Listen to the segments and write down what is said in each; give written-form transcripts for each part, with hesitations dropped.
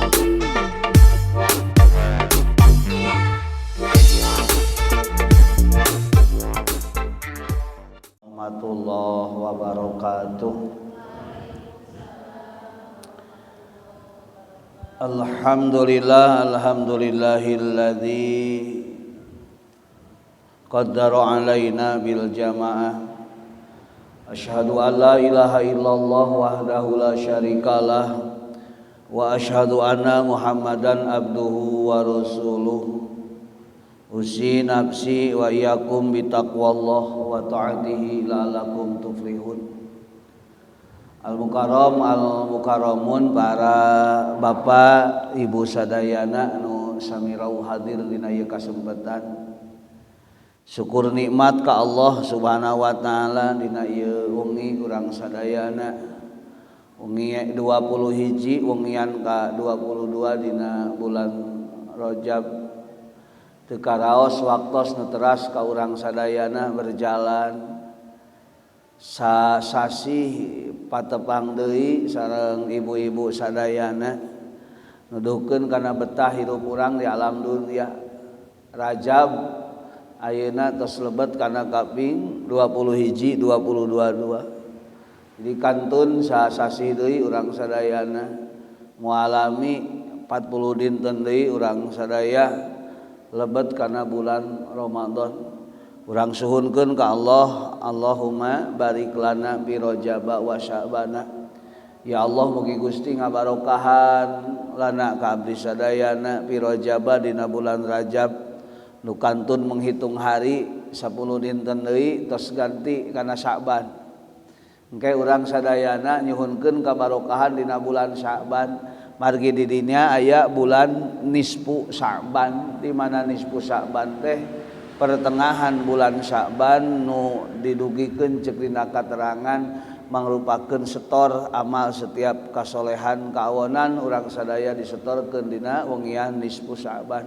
Warahmatullahi wabarakatuh. Alhamdulillah, alhamdulillahilladzi qaddara alaina bil jamaah. Asyhadu an la ilaha illallah wahdahu la syarikalah wa asyhadu anna Muhammadan abduhu wa rasuluh. Usi nafsi wa iyyakum bitaqwallah wa ta'atihi la'allakum tuflihun. Al-Mukarram, al-Mukarramun, para bapak, ibu sadayana nu sami rawuh hadir dina ieu kasempatan. Syukur nikmat ka Allah Subhanahu wa taala dina ieu wengi urang sadayana. Wengi 20 wengian ka 22 dina bulan Rajab. Teu karaos waktos nu teras ka urang sadayana berjalan sasih patepang deui sareng ibu-ibu sadayana nuduhkeun kana betah hirup urang di alam dunia. Rajab ayeuna tos lebet kana kaping 21 22. Jadi kantun sasih deui urang sadayana mualami 40 dinten deui urang sadaya lebet kana bulan Ramadan. Urang suhunkeun ka Allah, Allahumma barik lana bi Rajaba wa Sya'bana. Ya Allah, mugi Gusti ngabarokahan lana ka abdi sadayana bi Rajaba dina bulan Rajab nu kantun menghitung hari 10 dinten deui tos ganti kana Sya'ban. Engke urang sadayana nyuhunkeun kabarokahan dina bulan Sya'ban. Margi di dinya aya bulan nisfu Sya'ban, di mana nisfu Sya'ban teh pertengahan bulan Sya'ban nu didugikeun ceuk dina katerangan mangrupakeun setor amal setiap kasolehan kaawonan urang sadaya disetorkeun dina wengian nisfu Sya'ban.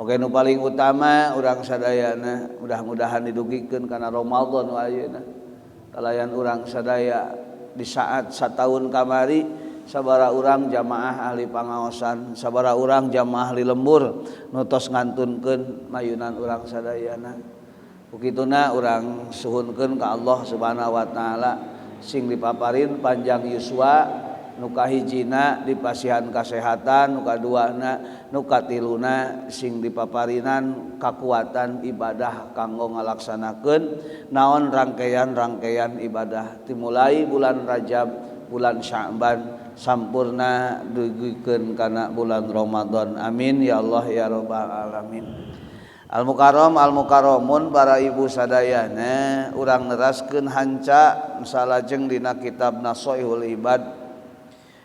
Oke, nu paling utama urang sadayana mudah-mudahan didugikeun kana Ramadan ayeuna. Kalayan urang sadaya di saat sataun kamari sabara urang jamaah ahli pangaosan, sabara urang jamaah ahli lembur nu tos ngantunkeun mayunan urang sadayana. Ukituna urang suhunkeun ka Allah Subhanahu wa taala sing dipaparin panjang yuswa, nu kahijina dipasihan kasehatan, nu kaduana, nu katiluna sing dipaparinan kakuatan ibadah kanggo ngalaksanakeun naon rangkaian-rangkaian ibadah dimulai bulan Rajab, bulan Sya'ban sampurna dugikeun kana bulan Ramadan. Amin ya Allah ya rabbal alamin. Al-Mukarram, al-Mukarramun, para ibu sadayana, urang neraskeun hanca salajeng dina kitab Nasoihul Ibad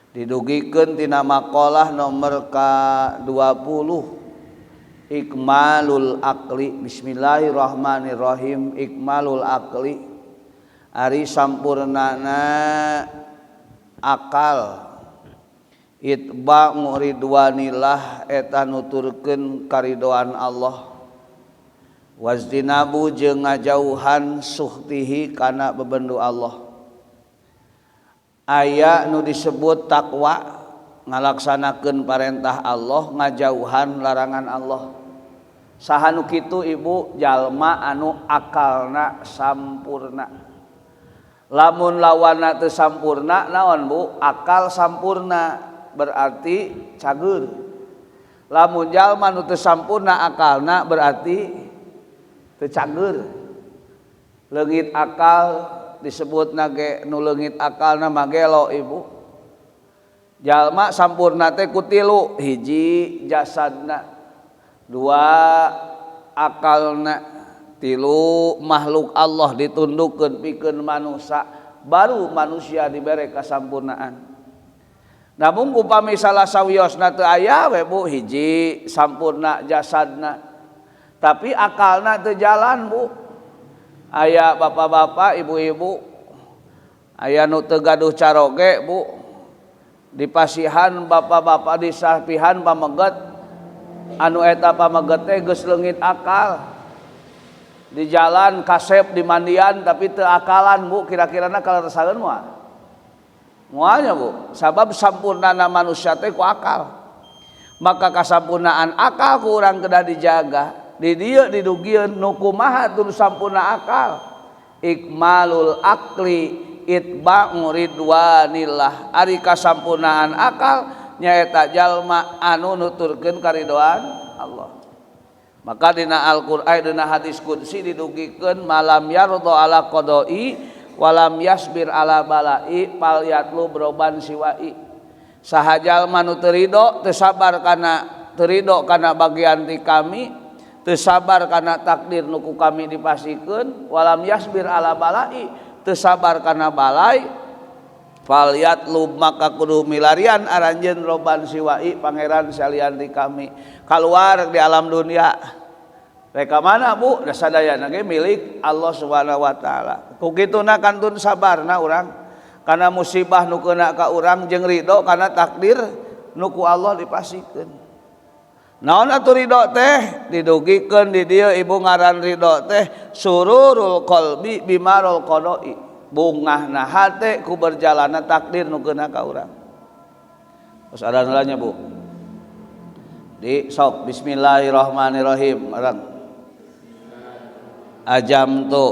didugikeun tina maqalah nomor ka-20 Ikmalul Aqli. Bismillahirrahmanirrahim. Ikmalul Aqli ari sampurnana akal. Itba ridwanillah eta nuturkeun karidoan Allah, wazdinabu jeung ngajauhan suhtihi kana bebendu Allah. Aya nu disebut takwa, ngalaksanakeun parentah Allah, ngajauhan larangan Allah. Saha nu kitu ibu? Jalma anu akalna sampurna. Lamun lawanna teu sampurna naon bu? Akal sampurna berarti cager. Lamun jalma nu teu sampurna akalna berarti teu cager. Leungit akal disebut nage nu leungit akalna mah gelo ibu. Jalma sampurna teh ku tilu, hiji jasadna, dua akalna, tilu makhluk Allah ditundukkeun pikeun manusia, baru manusia dibere kasampurnaan. Namun upami salah sawiosna teu aya we bu, hiji sampurna jasadna tapi akalna teu jalan bu. Aya bapak-bapak, ibu-ibu, aya nu teu gaduh caroge bu, dipasihan bapak-bapak disapihan pameget, anu eta pameget teh geus leungit akal. Di jalan kasep di mandian tapi teu akalan bu, kira-kirana kaleresaeun moal? Moalnya bu, sabab sampurnana manusia teh ku akal. Maka kasampurnaan akal ku urang kedah dijaga. Di dieu didugieun nu kumaha teu sampurna akal. Ikmalul akli itba'u ridwanillah. Ari kasampurnaan akal nyaeta jalma anu nuturkeun karidoan Allah. Maka dina Al-Qur'an dina hadis qudsi didugikeun malam yarda ala qada'i walam yasbir ala bala'i fal yatlu roban siwa'i. Saha jalma nu teu rido teu sabar kana teu rido kana bagian ti kami, teu sabar kana takdir nu ku kami dipasikeun, walam yasbir ala bala'i teu sabar kana balai, fal yatlub maka kudu milarian aranjeun roban siwa'i pangeran salian ti kami. Kaluar di alam dunia. Reka mana Bu? Da sadayana ge milik Allah Subhanahu wa taala. Ku kituna kantun sabarna urang kana musibah nu keuna ka urang jeung ridho kana takdir nu ku Allah dipasikeun. Naon atuh ridho teh? Didugikeun di dieu ibu ngaran ridho teh sururul qalbi bimarul qada'i. Bungahna hate ku berjalanna takdir nu keuna ka urang. Terus ada nanya Bu. Di sok bismillahirrahmanirrahim. Orang ajam tu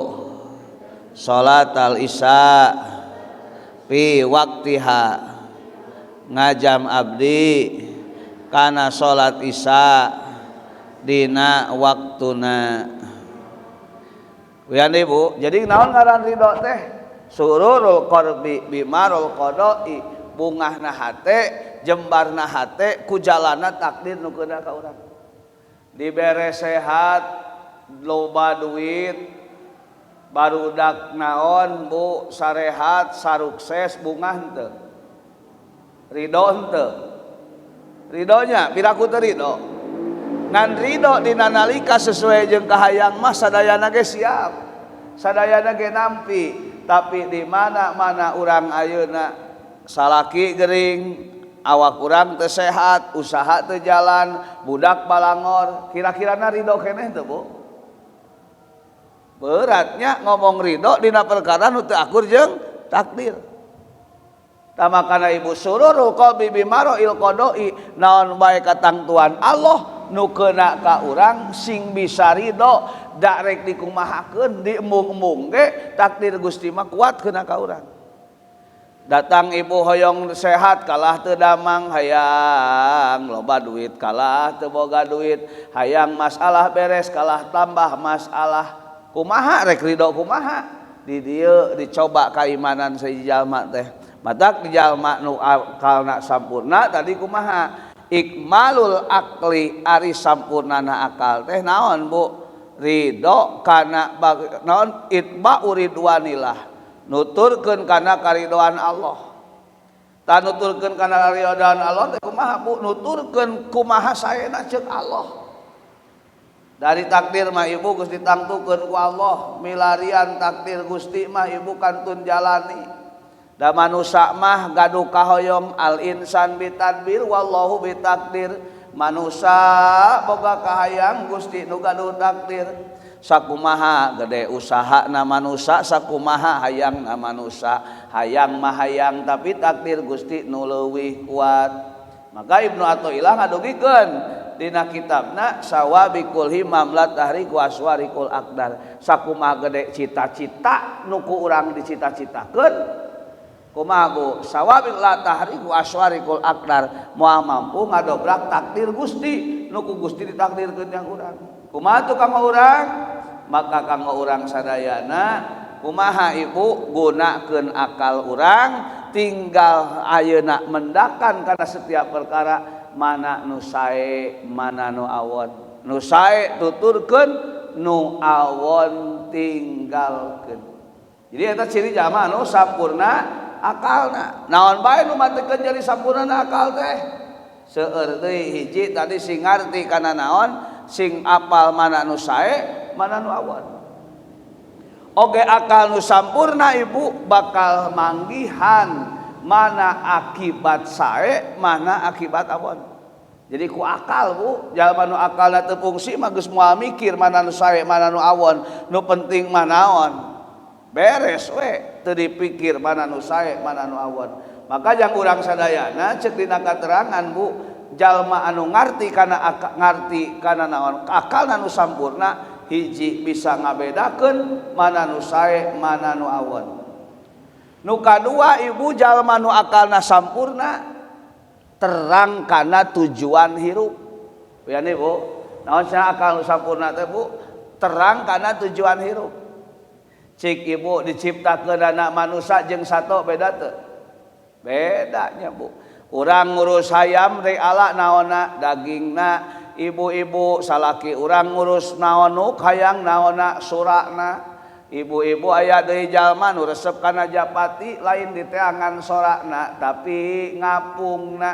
salat al isya fi waktiha, ngajam abdi kana salat isya dina waktuna. Wian Ibu, jadi naon ngaran ridho teh? Sururul qalbi bimarul qada'i, bungahna hate, jembarna hate ku jalana takdir nu keuna ka urang. Dibere sehat, loba duit, barudak naon Bu, sarehat, sarukses, bungah henteu. Ridho henteu. Ridhonya piraku teu ridho. Ngan ridho dina nalika sesuai jeung kahayang mah sadayana ge siap. Sadayana ge nampi, tapi di mana-mana urang ayeuna salaki gering, awak urang teu sehat, usaha teu jalan, budak balangor, kira-kirana ridho keneh teu Bu? Beratnya ngomong ridho dina perkara nu teu akur jeung takdir. Tamakana ibu sururul qalbi bimaroil qada'i, naon bae katangtuan Allah nu keuna ka urang sing bisa ridho, da rek dikumahakeun diembung-embung ge takdir Gusti mah kuat keuna ka urang. Datang ibu hoyong sehat kalah teu damang, hayang loba duit kalah teu boga duit, hayang masalah beres kalah tambah masalah. Kumaha rek ridho kumaha? Di dieu dicoba keimanan sahiji jalma teh. Matak di jalma nu akalna sampurna tadi kumaha? Ikmalul akli ari sampurnana akal teh naon Bu? Ridho kana naon itba'u ridwanillah. Nuturkeun kana karidoan Allah. Tah nuturkeun kana karidoan Allah teh kumaha Bu? Nuturkeun kumaha saena ceuk Allah. Dari takdir mah ibu geus ditangtukeun ku Allah, milarian takdir Gusti mah ibu kantun jalani. Da manusa mah gaduh kahoyong al insan bitadbir wallahu bitakdir. Manusa boga kahayang Gusti nu gaduh takdir. Sakumaha gede usaha na manusa, sakumaha hayang na manusa, hayang mah hayang tapi takdir Gusti nu leuwih kuat. Maka Ibnu Athaillah ngadugikeun dina kitabna sawabikul himam la tahriku aswarikul aqdar. Sakumaha gede cita-cita nu ku urang dicita-citakeun, kumaha Bu? Sawabik la tahriku aswarikul aqdar, moal mampu ngadobrak takdir Gusti nu ku Gusti ditakdirkeun yang urang. Kumaha tuh kanggo urang? Maka kanggo urang sadayana kumaha ibu gunakeun akal urang, tinggal ayeuna mendakan kana setiap perkara mana nu sae mana nu awon. Nu sae tuturkeun, nu awon tinggalkeun. Jadi eta ciri jalma nu sampurna akalna. Naon bae nu matekeun jadi sampurna akal teh? Seueur deui hiji tadi sing ngarti kana naon, sing apal mana nu sae, mana nu awon. Oge akal nu sampurna ibu bakal manggihan mana akibat sae, mana akibat awon. Jadi ku akal Bu, jalma nu akalna teu fungsi mah geus moal mikir mana nu sae, mana nu awon, nu penting mah naon. Beres we, teu dipikir mana nu sae, mana nu awon. Maka jang urang sadayana ceuk dina katerangan Bu, Jalma anu ngarti kana ngarti kana naon akalna nu sampurna, hiji bisa ngabedakeun mana nu sae mana nu awon. Nu kadua ibu, jalma nu akalna sampurna terang kana tujuan hirup. Ya nih Bu, naon cenah akal nu sampurna teh Bu? Terang kana tujuan hirup. Cik ibu, diciptakeun anak manusia jeung sato beda teu? Bedanya Bu. Urang ngurus hayam rek ala naonna? Dagingna. Ibu-ibu, salaki urang ngurus naon nuk hayang naonna? Sorakna. Ibu-ibu, aya deui jalma nu resep kana japati, lain diteangan sorakna tapi ngapungna.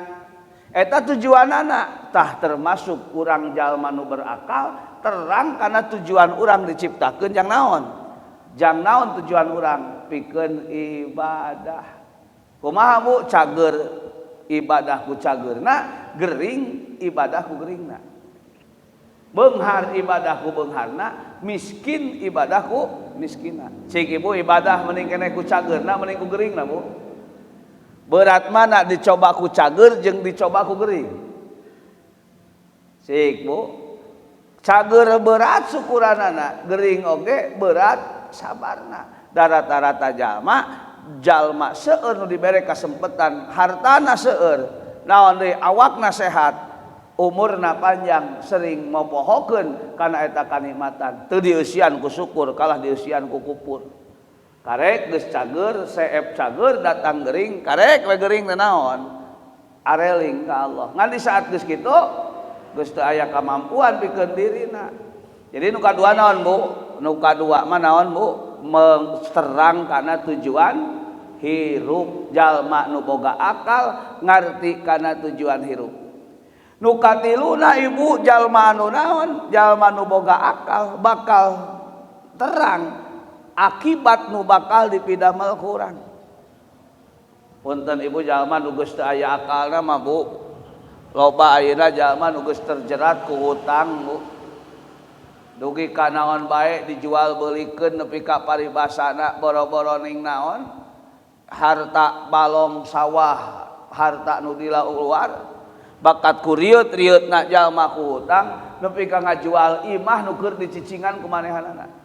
Eta tujuanana. Tah, termasuk urang jalma nu berakal terang karena tujuan urang diciptakeun jang naon, jang naon tujuan urang? Pikeun ibadah. Kumaha Bu? Cager ibadah ku cagerna, gering ibadah ku geringna, beunghar ibadah ku beungharna, miskin ibadah ku miskina. Cik ibu, ibadah mending keneh ku cagerna, mending ku geringna Bu? Berat mana dicoba ku cager jeung dicoba ku gering? Cik Bu, cager berat syukuranana, gering oge berat sabarna. Da rata-rata jalma jalma seueur nu dibere kesempatan, hartana seueur, naon deui, awakna sehat, umurna panjang, sering mopohokeun kana eta kanikmatan. Teu dieusian ku syukur, kalah dieusian ku kupur. Karek geus cager, seep cager, datang gering, karek we gering teh naon, areling ka Allah. Ngan di saat geus kitu geus teu aya kamampuan pikeun dirina. Jadi nu kadua naon Bu? Nu kadua mah naon Bu? Terang kana tujuan hirup. Jalma nu boga akal ngarti kana tujuan hirup. Nu katiluna ibu, jalma anu naon, jalma nu boga akal bakal terang akibat nu bakal dipidamel ku urang. Punten ibu, jalma nu geus teu aya akalna mah Bu, loba ayeuna jalma nu geus terjerat ku hutang Bu, dugi ka naon bae dijual belikeun, nepi ka paribasana boro-boro ning naon, harta balong sawah, harta nu luar bakat ku rieut-rieutna jalma ku hutang, nepi ka ngajual imah nu keur dicicingan ku manehanana.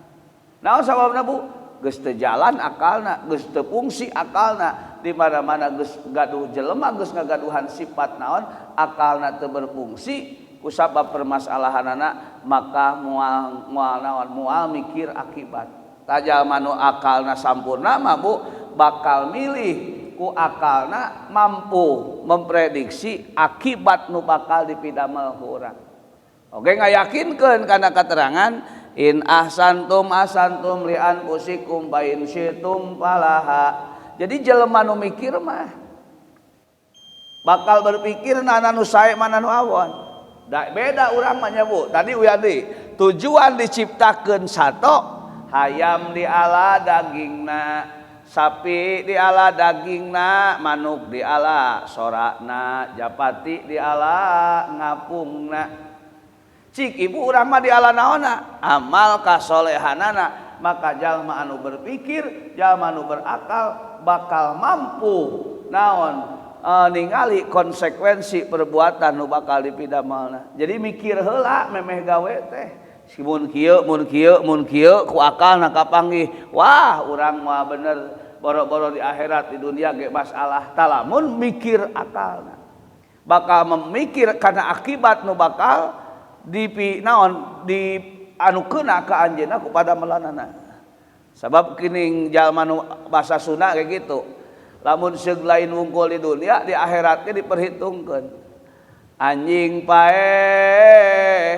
Naon sababna Bu? Geus teu jalan akalna, geus teu fungsi akalna. Di mana-mana geus gaduh jelema geus ngagaduhan sifat naon, akalna teu berfungsi ku sabab permasalahanana, maka moal moal naon, moal mikir akibat. Tah, jalma nu akalna sampurna mah Bu, bakal milih ku akalna, mampu memprediksi akibat nu bakal dipidamel ku urang. Oke, ngayakinkeun kana keterangan in ahsantum ahsantum li anfusikum wa in syi'tum falaha. Jadi jelema nu mikir mah bakal berpikir mana nu sae, mana nu awon. Da, beda urang mah Bu. Tadi uyadi tujuan diciptakeun sato, hayam diala dagingna, sapi diala dagingna, manuk diala sorakna, japati diala ngapungna. Cik ibu, urang mah diala naonna? Amal kasolehanana. Maka jalma anu berpikir, jalma anu berakal bakal mampu naon, ningali konsekuensi perbuatan nu bakal dipidamelna. Jadi mikir heula memeh gawe teh. Si mun kieu, mun kieu, mun kieu, ku akalna kapanggih. Wah, urang mah bener boro-boro di akhirat, di dunia ge masalah. Tah, lamun mikir akalna bakal memikir karena akibat nu bakal di naon, di anu kena ka anjeunna kepada melanana. Sabab kining jalma nu bahasa Sunda kayak gitu, lamun seug lain wungkul di dunia, di akhiratnya diperhitungkan. Anjing paeh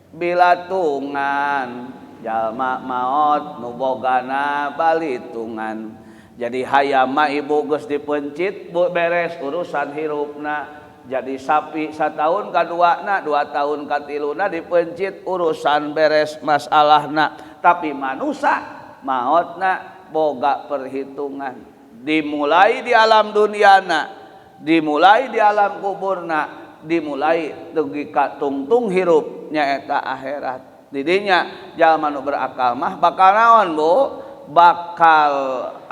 bilatungan, jalma maot nu bogana balitungan. Jadi hayam mah ibu geus dipencit bu, beres urusan hirupna. Jadi sapi setahun kaduana, 2 tahun katiluna dipencit, urusan beres masalahna. Tapi manusia maotna boga perhitungan, dimulai di alam duniana, dimulai di alam kuburna, dimulai dugi ka tungtung hirup nyaeta akhirat. Didinya jalma nu berakal mah bakal naon Bu? Bakal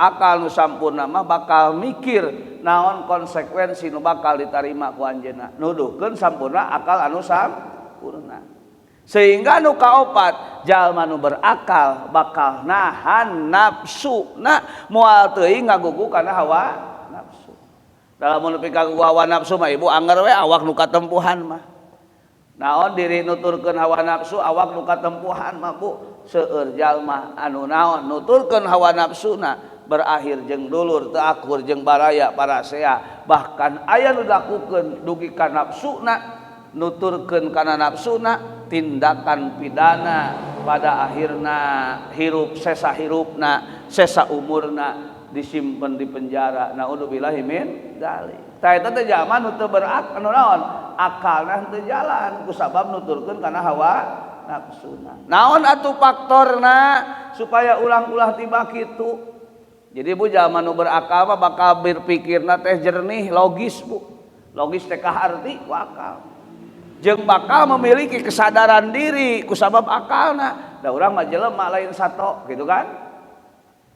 akal nu sampurna mah bakal mikir naon konsekuensi nu bakal ditarima ku anjeunna, nuduhkeun sampurna akal anu sampurna. Sehingga nu kaopat, jalma nu berakal bakal nahan nafsuna, moal teuing ngagugu kana hawa nafsu. Dalam nepi ka hawa nafsu mah, ibu, anger we awak nu katempuhan mah. Naon diri nuturkeun hawa nafsu, awak nu katempuhan mah, Bu. Seueur jalma anu naon nuturkeun hawa nafsuna berakhir jeung dulur teu akur jeung baraya parasea, bahkan aya nu dilakukeun dugi ka nafsuna, nuturkeun kana nafsuna tindakan pidana, pada akhirna hirup sesa hirupna, sesa umurna disimpen di penjara, naudzubillahi min dzalik. Tah, eta teh jalma nu teu berak, anu naon akalna teu jalan kusabab nuturkeun kana hawa nafsuna. Naon atuh faktorna supaya ulang-ulah tiba kitu? Jadi, Bu, jalma nu berakal mah bakal berpikirna teh jernih, logis, Bu. Logis teh kaharti ku akal, jeung bakal memiliki kesadaran diri kusabab akalna. Da urang mah jelema, lain sato gitu kan.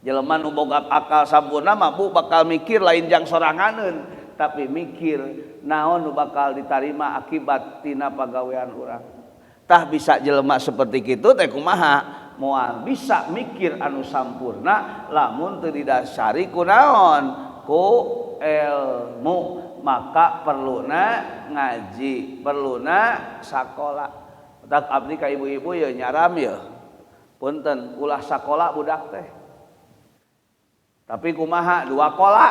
Jelema nu boga akal sampurna mah, Bu, bakal mikir lain jang soranganeun, tapi mikir naon nu bakal ditarima akibat tina pagawean urang. Tah, bisa jelema seperti kitu teh kumaha? Moal bisa mikir anu sampurna lamun teu didasari ku naon? Ku ilmu. Maka perluna ngaji, perluna sakola. Tak abdi ka ibu-ibu ya nyaram ya, punten, ulah sakola budak teh, tapi kumaha dua kola,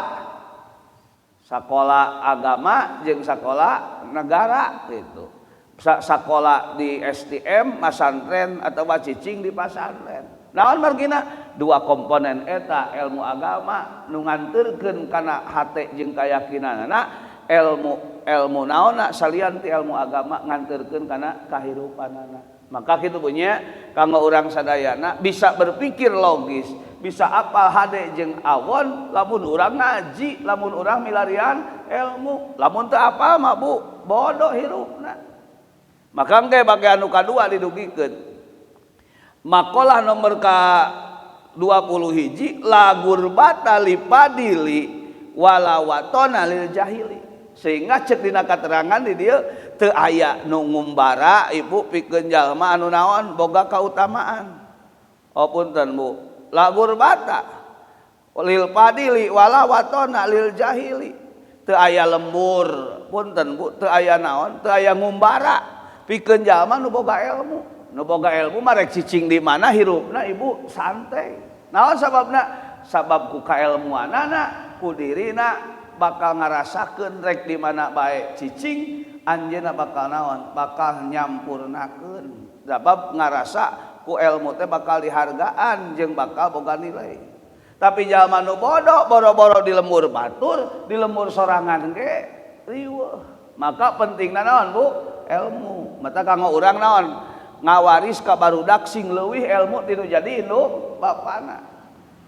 sakola agama jeung sakola negara gitu. Sakola di STM masantren atau cicing di pasantren. Naon margina? Dua komponen eta, ilmu agama nu nganterkeun kana hate jeung keyakinanana, ilmu ilmu naonna salian ti ilmu agama nganterkeun kana kahirupanana. Maka kitu punya kanggo urang sadayana bisa berpikir logis, bisa apal hade jeung awon lamun urang ngaji, lamun urang milarian ilmu. Lamun teu apal mah, Bu, bodoh hirupna. Maka engke bagian nu kadua didugikeun makalah nomor ka 20 hiji, la gurbata li fadili wala watona lil jahili. Sehingga cek dina katerangan di dieu, teu aya nu ngumbara, Ibu, pikeun jalma anu naon boga kautamaan. Oh, punten, Bu, la gurbata lil fadili wala watona lil jahili. Teu aya lembur, punten, Bu, teu aya naon, teu aya ngumbara pikeun jalma nu boga ilmu. Nu boga ilmu mah rek cicing di mana hirupna, Ibu, santai. Naon sababna? Sabab ku kailmuanana, ku dirina bakal ngarasakeun rek di mana bae cicing anjeunna bakal naon, bakal nyampurnakeun, sabab ngarasa ku ilmu teh bakal dihargaan jeung bakal boga nilai. Tapi jalma nu bodoh, boro-boro di lembur batur, di lembur sorangan ge riweuh. Maka pentingna naon, Bu? Ilmu. Mata kanggo urang naon ngawaris ka barudak sing leuwih ilmu tinu jadi indung bapana.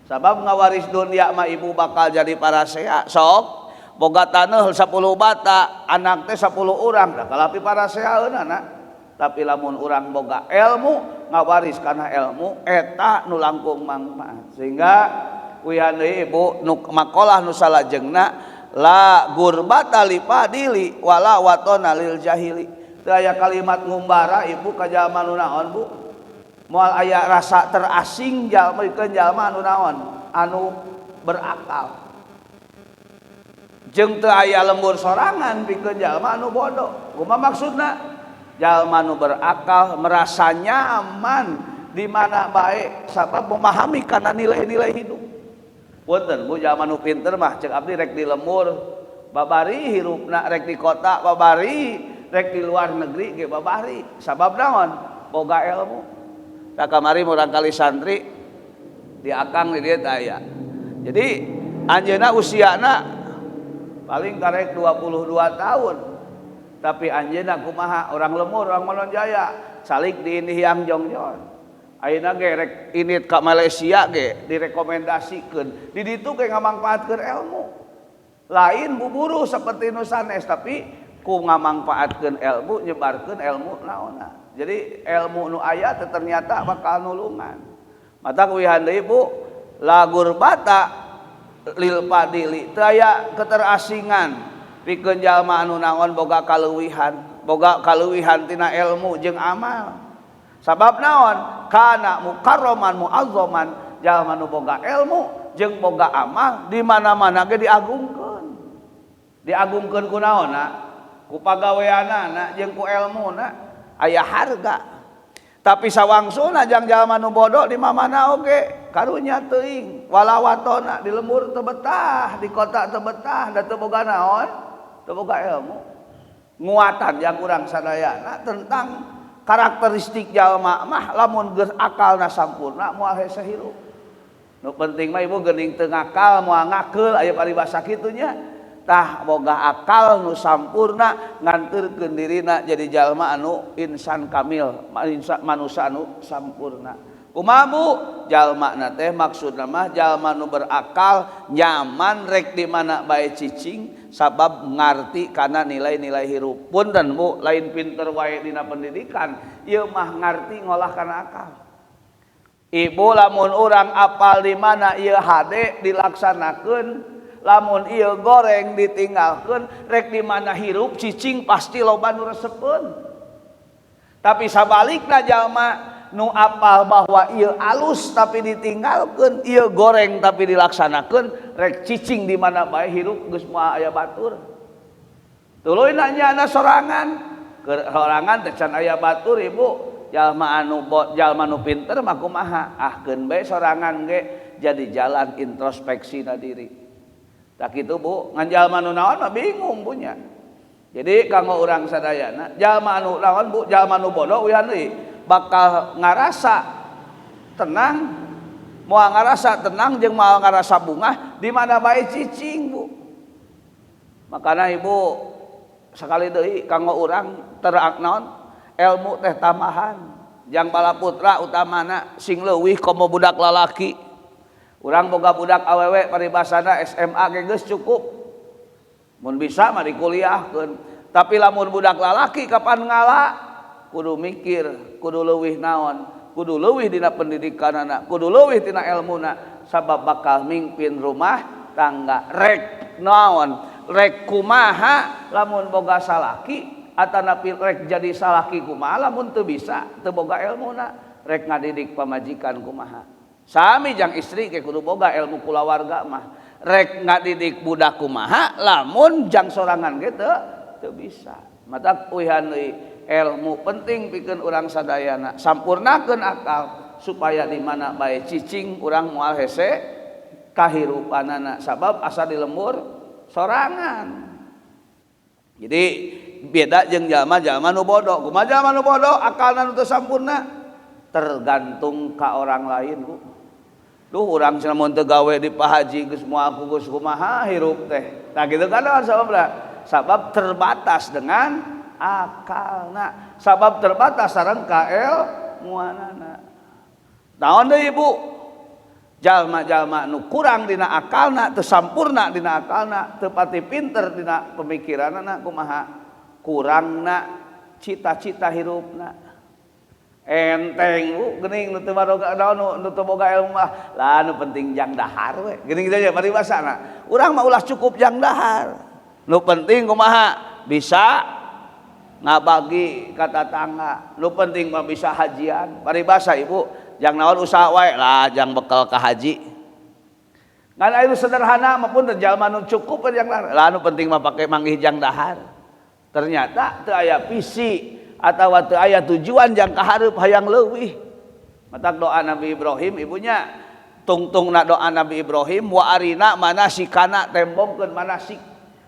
Sabab ngawaris dunia mah, Ibu, bakal jadi parasea. Sok boga taneuh 10 bata, anak teh 10 urang, da kalapi paraseaeun anak. Tapi lamun urang boga ilmu, ngawaris kana ilmu eta nu langkung mangfaat. Sehingga uihan deui, Ibu, nu makalah nu salajengna, la gurbata li fadili wala watona lil jahili. Teu aya kalimat ngumbara, Ibu, ka jalma nu naon, Bu, moal aya rasa terasing jalma pikeun jalma anu naon anu berakal, jeung teu aya lembur sorangan pikeun jalma anu bodoh. Kumaha maksudna? Jalma nu berakal merasa nyaman di mana bae sabab memahami kana nilai-nilai hidup. Punten, Bu, jalma nu pinter mah cek abdi rek di lembur babari hirupna, rek di kota babari, rek di luar negeri ge babari, sabab naon? Boga ilmu. Tak kamari murang kali santri di akang di dieu aya. Jadi anjeunna usiana paling karek 22 tahun, tapi anjeunna kumaha, orang lembur, orang Manonjaya, salik di ini yang jongjon. Ayeuna ge rek init ka Malaysia ge direkomendasikeun. Di ditu ge ngamangpaatkeun ilmu, lain buburu seperti nu sanes, tapi ku ngamangpaatkeun ilmu, nyebarkeun ilmu naonna. Jadi ilmu nu aya teh ternyata bakal nulungan. Mata kuihan deui, Bu, La gurbata lil fadili, teu aya keterasingan pikeun jalma anu naon boga kaleuwihan, boga kaleuwihan tina ilmu jeung amal. Sabab naon? Kana mukarroman muazzaman, jalma nu boga ilmu jeung boga amal di mana-mana ge diagungkeun. Diagungkeun ku naonna? Ku pagaweanana jeung ku elmuna, aya harga. Tapi sawangsuna jang jalma nu bodoh di mana oge karunya teuing, walawatona di lembur teu betah, di kota teu betah, da teu boga naon? Teu boga ilmu. Nguatan jang urang sadayana tentang karakteristik jalma mah lamun geus akalna sampurna moal hese hirup. Nu penting mah ibu geuning teu ngakal moal ngakeul, aya paribasa kitu nya. Tah boga akal nu sampurna nganterkeun dirina jadi jalma anu insan kamil, manusia anu sampurna. Kumaha Bu? Jalma na teh maksudna mah jalma nu berakal nyaman rek di mana bae cicing sabab ngarti kana nilai-nilai hirup. Punten Bu, lain pinter wae dina pendidikan, ieu mah ngarti ngolah kana akal. Ibu lamun urang apal di mana ieu hade dilaksanakeun, lamun ieu goreng ditinggalkeun, rek di mana hirup cicing pasti loba nu resepeun. Tapi sabalikna jalma nu apal bahwa ieu alus tapi ditinggalkeun, ieu goreng tapi dilaksanakeun, rek cicing di mana bae hirup geus moal aya batur. Tuluy nanya sorangan, keur sorangan teh can aya batur ibu. Jalma anu jalma nu pinter mah kumaha? Ah keun bae sorangan ge jadi jalan introspeksi na diri. Tak kitu Bu, ngan jalma nu naon mah bingung punya. Jadi kanggo urang sadayana, jalma anu naon Bu, jalma nu bodoh uihan deui bakal ngarasa tenang, moal ngarasa tenang jeung moal ngarasa bungah di mana bae cicing Bu. Makana Ibu sakali deui kanggo urang terang naon ilmu teh tambahan jang bala putra utamana sing leuwih komo budak lalaki. Urang boga budak awewe paribasana SMA ge geus cukup. Mun bisa mah dikuliahkeun. Tapi lamun budak lalaki kapan ngala kudu mikir, kudu leuwih naon, kudu leuwih dina pendidikanana, kudu leuwih dina elmuna, sabab bakal mimpin rumah tangga. Rek naon, rek kumaha lamun boga salaki atanapi rek jadi salaki kumaha lamun teu bisa, teu boga elmuna, rek ngadidik pamajikan kumaha. Sami jang istri ke kudu boga ilmu kulawarga mah. Rek ngadidik budak kumaha lamun jang sorangan ge teu bisa. Matak uihan deui ilmu penting pikeun urang sadayana. Sampurnakeun akal supaya di mana bae cicing urang moal hese kahirupanana sabab asa di lembur sorangan. Jadi beda jeung jalma-jalma nu bodoh. Kumaha jalma nu bodoh akalna nu teu sampurna tergantung ka orang lain Bu. Duh urang cenah mun teu gawe di Pak Haji geus moal aku geus kumaha hirup teh. Nah gitu kan sababna. Sabab terbatas dengan akalna. Sabab terbatas sareng kaelmuanana. Naon deui Ibu? Jalma-jalma nu kurang dina akalna, teu sampurna dina akalna, teu pati pinter dina pemikiranana kumaha? Kurangna cita-cita hirupna. Enteng Bu, geuning nu teu baroga naon nu teu boga ilmu mah. Lah nu penting jang dahar we. Geuning kitu nya paribasana. Urang mah ulah cukup jang dahar. Nu penting kumaha? Bisa ngabagi ka tatangga. Nu penting mah bisa hajian. Paribasa Ibu, jang naon usaha wae lah jang bekal ka haji. Ngan aya sederhana mah pun jalma nu cukup jang dahar. Lah nu penting mah pake manggih jang dahar. Ternyata teu aya visi atawa teu aya tujuan jang kahareup hayang leuwih. Matak doa Nabi Ibrahim ibunya tungtungna doa Nabi Ibrahim wa arina manasikana tembongkeun manasik.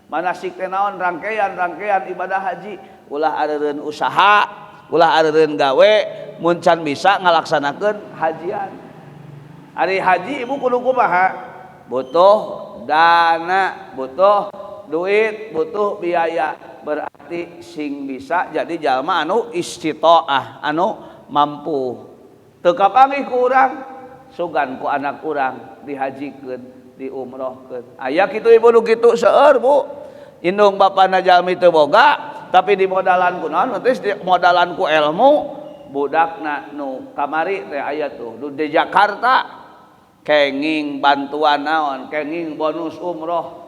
Manasik teh naon rangkaian-rangkaian ibadah haji, ulah areureun usaha, ulah areureun gawe mun can bisa ngalaksanakeun hajian. Ari haji ibu kudu kumaha? Butuh dana, butuh duit, butuh biaya. Berarti sing bisa jadi jalma anu istitoah, anu mampu. Teu kapanggih ku urang, sugan ku anak urang dihajikeun, diumrohkeun. Aya kitu ibu nu kitu seueur Bu. Indung bapana jalmi teu boga, tapi di modalan ku naon? Berarti di modalan ku ilmu budakna nu kamari teh aya tuh nu di Jakarta. Kenging bantuan naon, kenging bonus umroh.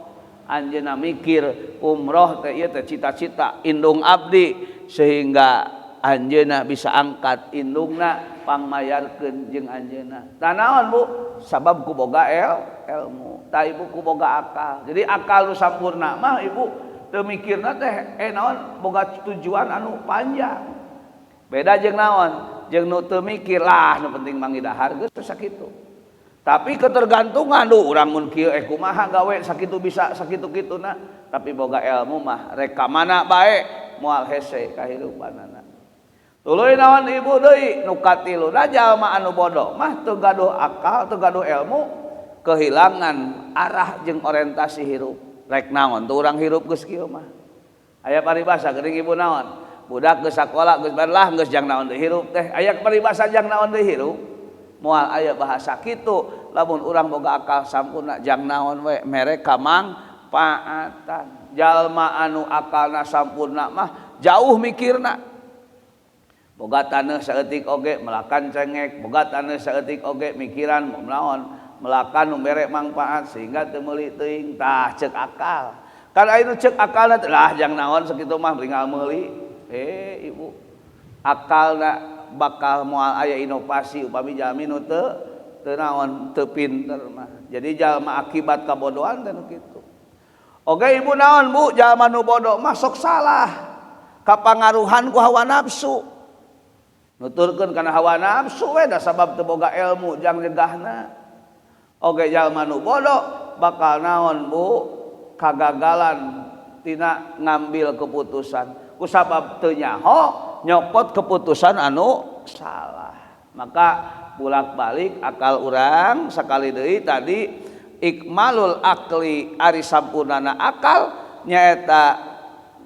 Anjeunna mikir umroh teh ieu teh cita-cita indung abdi sehingga anjeunna bisa angkat indungna pangmayarkeun jeung anjeunna. Tah naon Bu? Sabab ku boga ilmu, tah ibu ku boga akal. Jadi akal nu sampurna mah ibu teu mikirna teh naon boga tujuan anu panjang. Beda jeung naon? Jeung nu teu mikir lah nu penting manggih dahar geus sakitu. Tapi ketergantungan duh urang mun kieu kumaha gawe sakitu bisa sakitu kituna, tapi boga ilmu mah rek ka mana bae moal hese kahirupanana. Tuluy naon ibu deui nu katilu da jalma anu bodoh mah teu gaduh akal, teu gaduh ilmu, kehilangan arah jeung orientasi hirup. Rek naon tuh urang hirup geus kieu mah. Aya paribasa geuning ibu naon? Budak geus sakola geus lah geus jang naon deui hirup teh. Aya paribasa jang naon deui hirup. Moal aya bahasa kitu lamun urang boga akal sampurna jang naon we mere kamangpaatan. Jalma anu akalna sampurna mah jauh mikirna. Boga taneuh saeutik oge melakan cengek, boga taneuh saeutik oge mikiran naon melakan nu mere mangpaat sehingga teu meuli teuing. Tah ceuk akal. Kan aya nu ceuk akalna teh lah jang naon sakitu mah tinggal meuli. Ibu akalna bakal moal aya inovasi upami jalmi nu teu naon teu pinter mah. Jadi jalma akibat kabodohan teh nu kitu. Oge ibu naon Bu, jalma nu bodoh mah sok salah. Kapangaruhan ku hawa nafsu. Nuturkeun kana hawa nafsu we da sabab teu boga ilmu jang nyegahna. Oge jalma nu bodoh bakal naon Bu, kagagalan tina ngambil keputusan. Ku sabab teu nyaho nyokot keputusan anu salah. Maka bolak-balik akal urang sakali deui tadi ikmalul akli ari sampurnana akal nyaeta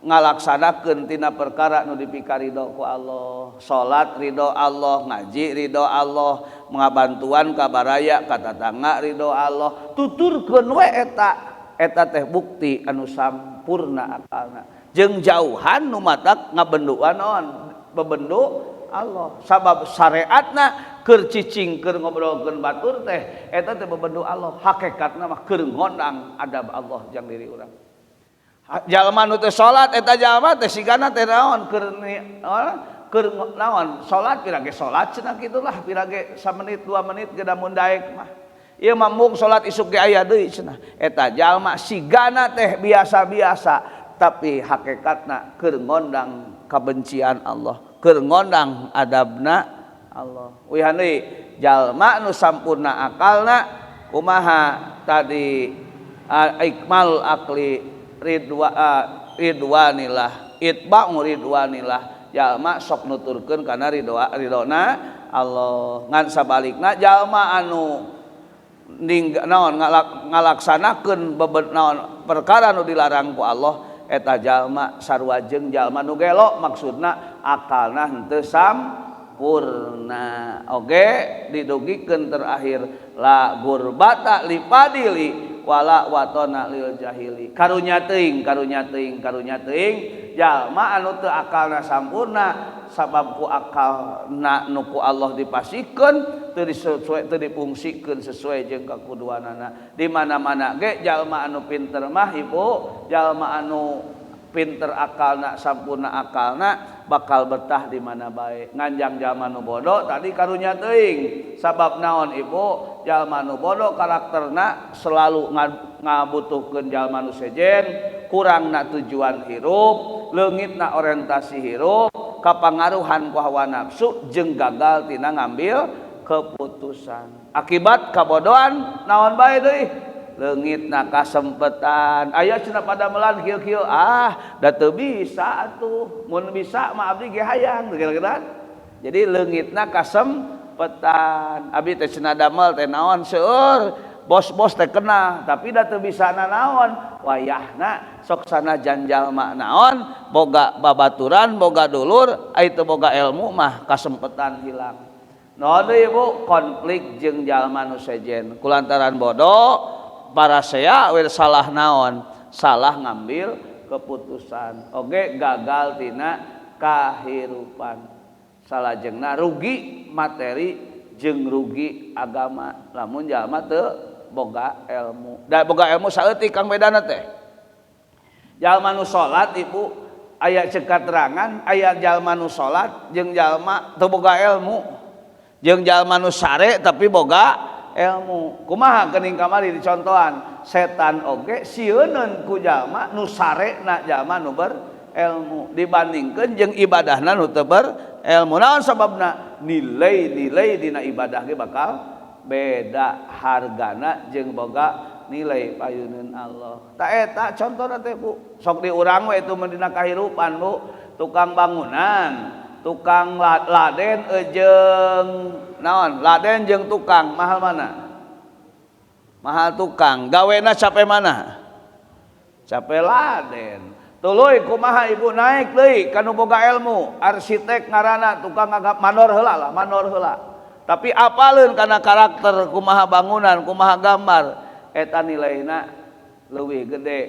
ngalaksanakeun tina perkara nu dipikarido ku Allah. Salat ridho Allah, ngaji ridho Allah, ngabantuan ka baraya ka tatangga ridho Allah. Tuturkeun we eta, eta teh bukti anu sampurna akalna. Jeung jauhan nu matak ngabenduan naon? Bebendu Allah. Sabab syariatna keur cicing keur ngobrolkeun batur teh eta teh bebendu Allah. Hakikatna mah keur ngondang adab Allah jang diri urang. Jalma nu teu salat eta jalma teh sigana teh naon keur keur naon salat pira ge salat cenah kitulah pira ge samenit 2 menit ge da mun daek mah. Ieu mah mung salat isuk ge aya deui cenah. Eta jalma sigana teh biasa-biasa tapi hakikatna keur ngondang kabencian Allah, keur ngondang adabna Allah. Uihan deui jalma nu sampurna akalna kumaha tadi ikmal akli ridwanillah itba'u ridwanillah jalma sok nuturkeun kana ridona Allah. Ngan sabalikna jalma anu naon ngalaksanakeun bebet naon perkara nu dilarang ku Allah eta jalma sarua jeung jalma nu gelo maksudna akalna henteu sampurna. Oge didugikeun terakhir la gurbata li fadili wala watona lil jahili. Karunya teuing karunya teuing karunya teuing jalma anu teu akalna sampurna sabab ku akalna nu ku Allah dipasikeun teu disesuai teu dipungsikeun sesuai jeung kakuduanana. Di mana-mana ge jalma anu pinter mah ibu jalma anu pinter akalna sampurna akalna bakal betah di mana bae. Nganjang jalma nu bodoh tadi karunya teuing sabab naon ibu jalma nu bodoh karakterna selalu ngabutuhkeun jalma nu sejen, kurangna tujuan hirup, leungitna orientasi hirup, kapangaruhan ku hawa nafsu jeung gagal tina ngambil keputusan. Akibat kabodohan naon bae deui? Leungitna kasempetan. Aya cenah padamelan kieu-kieu ah da teu bisa atuh. Mun bisa mah abdi ge hayang kira-kira. Jadi leungitna kasempetan. Abdi teh cenah damel teh naon seueur bos-bos teh kena tapi da teu bisa nanaon. Wayahna sok sanajan jalma naon boga babaturan boga dulur ai teu boga ilmu mah kasempetan hilang. Naon deui ibu konflik jeung jalma nu sejen kulantaran bodoh parasea we salah naon salah ngambil keputusan oge gagal tina kahirupan salajengna rugi materi jeung rugi agama lamun jalma teu boga ilmu. Da boga ilmu saeutik kang bedana teh. Jalma nu salat ibu aya ceuk katerangan aya jalma nu salat jeung jalma teu boga ilmu. Jeung jalma nu sare tapi boga ilmu. Kumaha geuning kamari dicontohan setan oge sieuneun ku jalma nu sarena jalma nu berilmu dibandingkeun jeung ibadahna nu teu berilmu. Naon sababna? Nilai-nilai dina ibadah ge bakal beda hargana jeung boga nilai payuneun Allah. Ta eta contona teh Bu, sok di urang we itu mah dina kahirupan Bu, tukang bangunan, tukang laden jeung naon? Laden jeung tukang mahal mana? Mahal tukang, gawena capek mana? Capek laden. Tuluy kumaha ibu naik deui ka nu boga ilmu, arsitek ngaranna tukang ngagap mandor heula lah, mandor heula. Tapi apaleun kana karakter kumaha bangunan, kumaha gambar, eta nilaina leuwih gede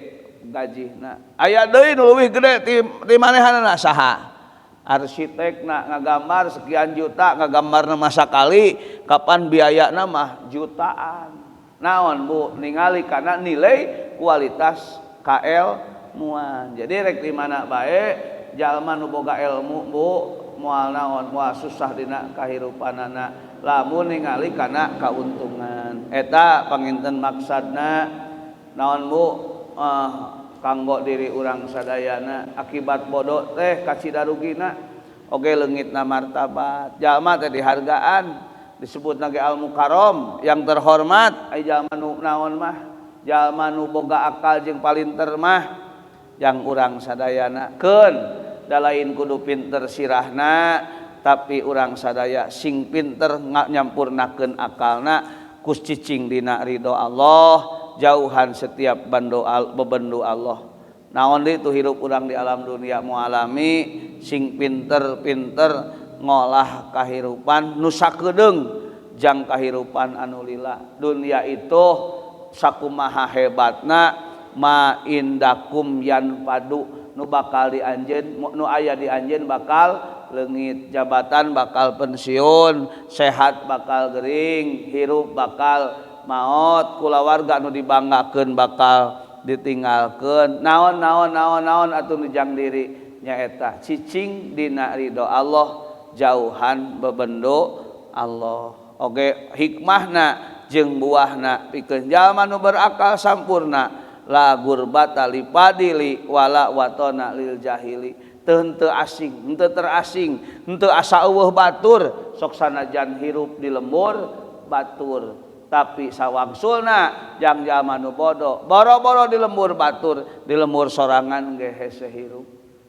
gajihna. Aya deui nu leuwih gede ti manehanana saha? Arsitekna ngagambar sekian juta, ngagambarna mah sakali, kapan biayana mah jutaan. Naon Bu, ningali kana nilai kualitas kailmuan. Jadi rek di mana bae jalma nu boga ilmu Bu, moal naon, moal susah dina kahirupanana lamun ningali kana kauntungan. Eta panginten maksadna naon Bu, kanggo diri urang sadayana akibat bodoh teh kacida rugina oge leungitna martabat. Jalma teh dihargaan disebutna ge al mukarram yang terhormat. Ai jalma nu naon mah, jalma nu boga akal jeung palinter mah yang urang sadayana keun da lain kudu pinter sirahna tapi urang sadaya sing pinter nyampurnakeun akalna kus cicing dina ridho Allah, jauhan setiap bebendu Allah. Naon deui tuh hirup urang di alam dunia mualami sing pinter-pinter ngolah kahirupan nu sakedeung jang kahirupan anu lila. Dunia itu sakumaha hebatna ma indakum yanfadu, nu bakal di anjeun, nu aya di anjeun bakal leungit, jabatan bakal pensiun, sehat bakal gering, hirup bakal maot, kulawarga nu dibanggakeun bakal ditinggalkeun. Naon naon naon naon atuh nu jang diri nyaeta cicing dina ridho Allah, jauhan bebendo Allah. Oge hikmahna jeung buahna pikeun jalma nu berakal sampurna, la gurbata li fadili wala watona lil jahili. Teu henteu asing, henteu terasing, henteu asa eueuh batur, sok sanajan hirup di lembur batur, tapi sawangsulna jang jalma nu bodoh boro-boro di lembur batur, di lembur sorangan ge hese hirup.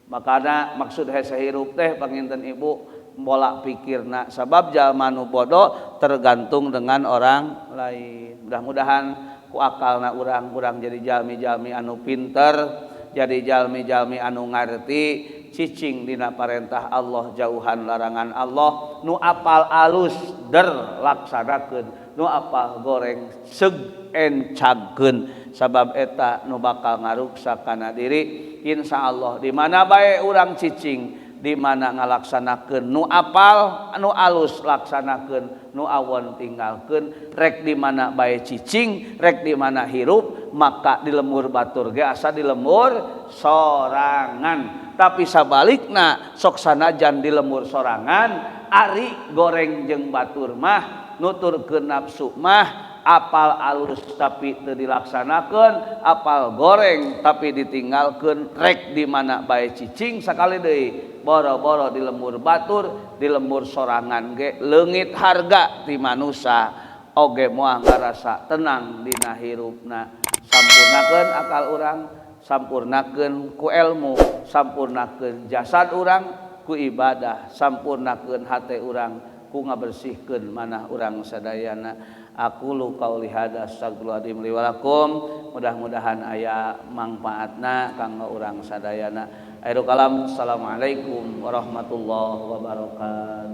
Makana maksud hese hirup teh panginten ibu pola pikirna, sabab jalma nu bodoh tergantung dengan orang lain. Mudah-mudahan ku akalna urang-urang jadi jalmi-jalmi anu pinter, jadi jalmi-jalmi anu ngarti, cicing dina parentah Allah, jauhan larangan Allah, nu apal alus der laksanakeun, nu apal goreng seug encagkeun, sabab eta nu bakal ngaruksak kana diri. Insyaallah di mana bae urang cicing, di mana ngalaksanakeun nu apal nu alus laksanakeun, nu awon tinggalkeun, rek di mana bae cicing, rek di mana hirup, maka di lembur batur ge asa di lembur sorangan. Tapi sabalikna sok sanajan di lembur sorangan, ari goreng jeung batur mah nuturkeun nafsu mah apal alus tapi teu dilaksanakeun, apal goreng tapi ditinggalkeun, rek di mana bae cicing sakali deui boro-boro di lembur batur, di lembur sorangan ge leungit harga ti manusa oge moal ngarasa tenang dina hirupna. Sampurnakeun akal urang, sampurnakeun ku ilmu, sampurnakeun jasad urang ku ibadah, sampurnakeun hate urang ku ngabersihkeun manah urang sadayana. Aku lu qauli hadza astagfirullahaladzim li wa lakum. Mudah-mudahan aya mangfaatna kanggo urang sadayana. Akhirul kalam, assalamualaikum warahmatullahi wabarakatuh.